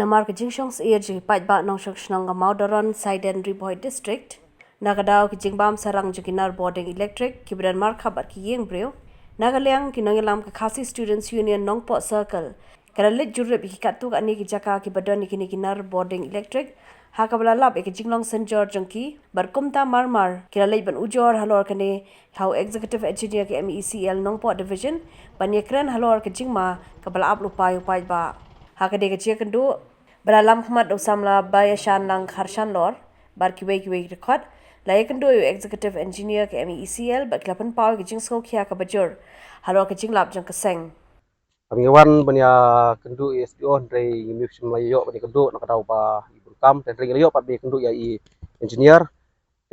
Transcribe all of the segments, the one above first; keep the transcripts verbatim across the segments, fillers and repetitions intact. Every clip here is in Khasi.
Namar ka jingshong syier jong ki paidbah nongshong shnong ka Mawdaron, Saiden, Ri Bhoi District, na ka daw ki jingbam sarang jong ki nar bording electric kiba don markhap bad ki ïing briew, na ka liang ki nongïalam ka Khasi Students Union Nongpoh Circle ka la leit jurip ïa ki katto katne ki jaka kiba don ïa kine ki nar bording electric, ha kaba la lap ïa ka jinglong synjor jong ki bad kumta marmar ki la leit ban ujor halor kane ha u Executive Engineer ka M E E C L Nongpoh Division ban ïakren halor ka jingma kaba la ap lypa ïa u paidbah. Ha kane ka jingïakynduh ba la lam khmat da u samla Baïashanlang Kharshanlor bad kiwei kiwei ki dkhot, la ïakynduh ïa u Executive Engineer ka M E E C L bad ki la pynpaw ïa ka jingsngewkhia kaba jur halor ka jinglap jong ka seng. Ngi wan ban ïakynduh ïa i S D O, hynrei ngim shym la ïoh ban ïakynduh na ka daw ba i bun kam, te hynrei ngi la ïoh pat ban ïakynduh ïa i engineer.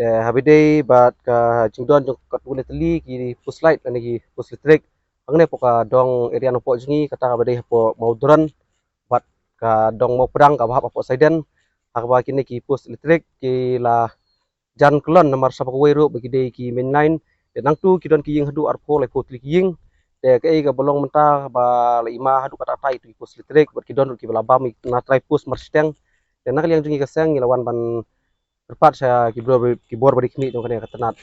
Te haba ïadei bad ka jingdon jong katto katne tylli ki post light lane ki post electric hangne hapoh ka dong area Nongpoh jong ngi, kata kaba dei hapoh Mawdaron bad ka dong Mawpdang kaba hap hapoh Saiden, ha kaba kine ki post electric ki la jan kyllon namar sa kawei ruh ba ki dei ki main line. Te nangtu ki don ki ïing haduh arphew laiphew tylli ki ïing. Te kaei kaba long mynta ba la i ma haduh katta katta ïa ki post electric bad ki don ruh kiba la bam na trai post marshiteng. Te na ka liang jong ngi ka seng ngi la wan ban kyrpad sha ki bor, ki bor ba dei khmih jong kane ka tnat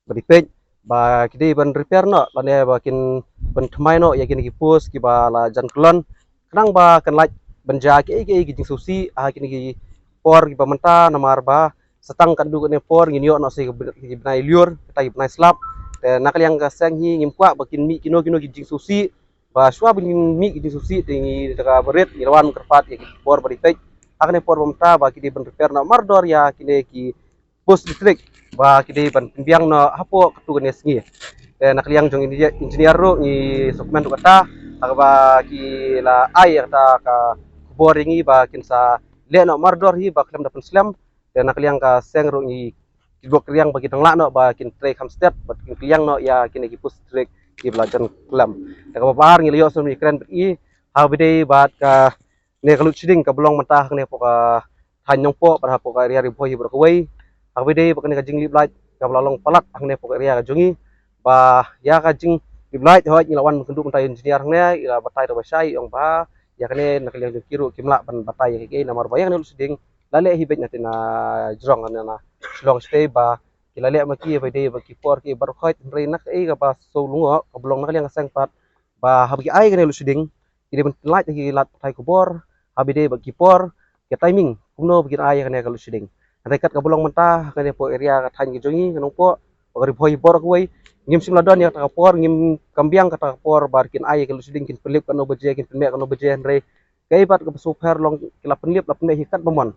ba dei peit ba ki dei ban repair noh lane ba kin pynthymmai noh ïa kine ki post kiba la jan kyllon, khnang ba kan lait ban jia kiei kiei ki jingsngewsih ha kine ki por kiba mynta, namar ba sa tang katto katne por ngin ïoh noh sa ki bnai lyiur, kata ki bnai slap. Te na ka liang ka seng hi ngim kwah ba kin mih kino kino ki jingsngewsih, ba shuwa ba ngin mih ki jingsngewsih te ngi da kaba rit ngi la wan kyrpad ïa ki bor ba dei peit ha kane por ba mynta ba ki dei ban repair noh mardor ïa kine ki post electric ba ki dei ban pynbiang noh hapoh katto katne sngi. Te na ka liang jong engineer, engineer ruh ngi sngewkmen ruh kata, ha kaba ki la ai ïa kata ka khubor ïa ngi ba kin sa leh noh mardor hi ba khlem da pynslem. Te na ka liang ka seng ruh ngi, ki bok riang ba ki dang lah noh ba kin trei kham stet bad kin kylliang noh ïa kine ki post electric kiba la jan kyllon. Te kaba ar ngi la ïohsngew ïakren bad i, ha kaba ïadei bad kane ka load shedding kaba long mynta hangne hapoh ka thaiñ Nongpoh bad hapoh ka area Ri Bhoi hi baroh kawei. Ha kaba ïadei bad kane ka jinglip light kaba la long palat hangne hapoh ka area ka jong ngi, ba ïa ka jinglip light hooid ngi la wan ban kynduh mynta ïa u engineer hangne, i la batai da ba shai, i ong ba ïa kane na ka liang jong ki ruh kim lah ban batai ïa kiei namar ba ïa kane ka load shedding la leh hi beit na te na jrong na, na Shillong shatei ba ki la leh ma ki ba ïadei bad ki por ki baroh khoit, hynrei na kaei kaba sngewlyngngoh kaba long na ka liang ka seng pat ba haba ki ai kane ka load shedding ki dei ban pyllait ha ki lad pathai khubor haba ïadei bad ki por, ki timing kumno ba kin ai ïa kane ka load shedding. Hynrei kat kaba long mynta ha kane hapoh area ka thaiñ ka jong ngi ka Nongpoh, ka Ri Bhoi baroh kawei, ngim shym la don ïa kata ka por, ngim kam biang kata ka por ba kin ai ïa ka load shedding, kin pynlip katno baje, kin pynmih katno baje, hynrei kaei pat kaba sngewpher long ki la pynlip la pynmih hi katba mon.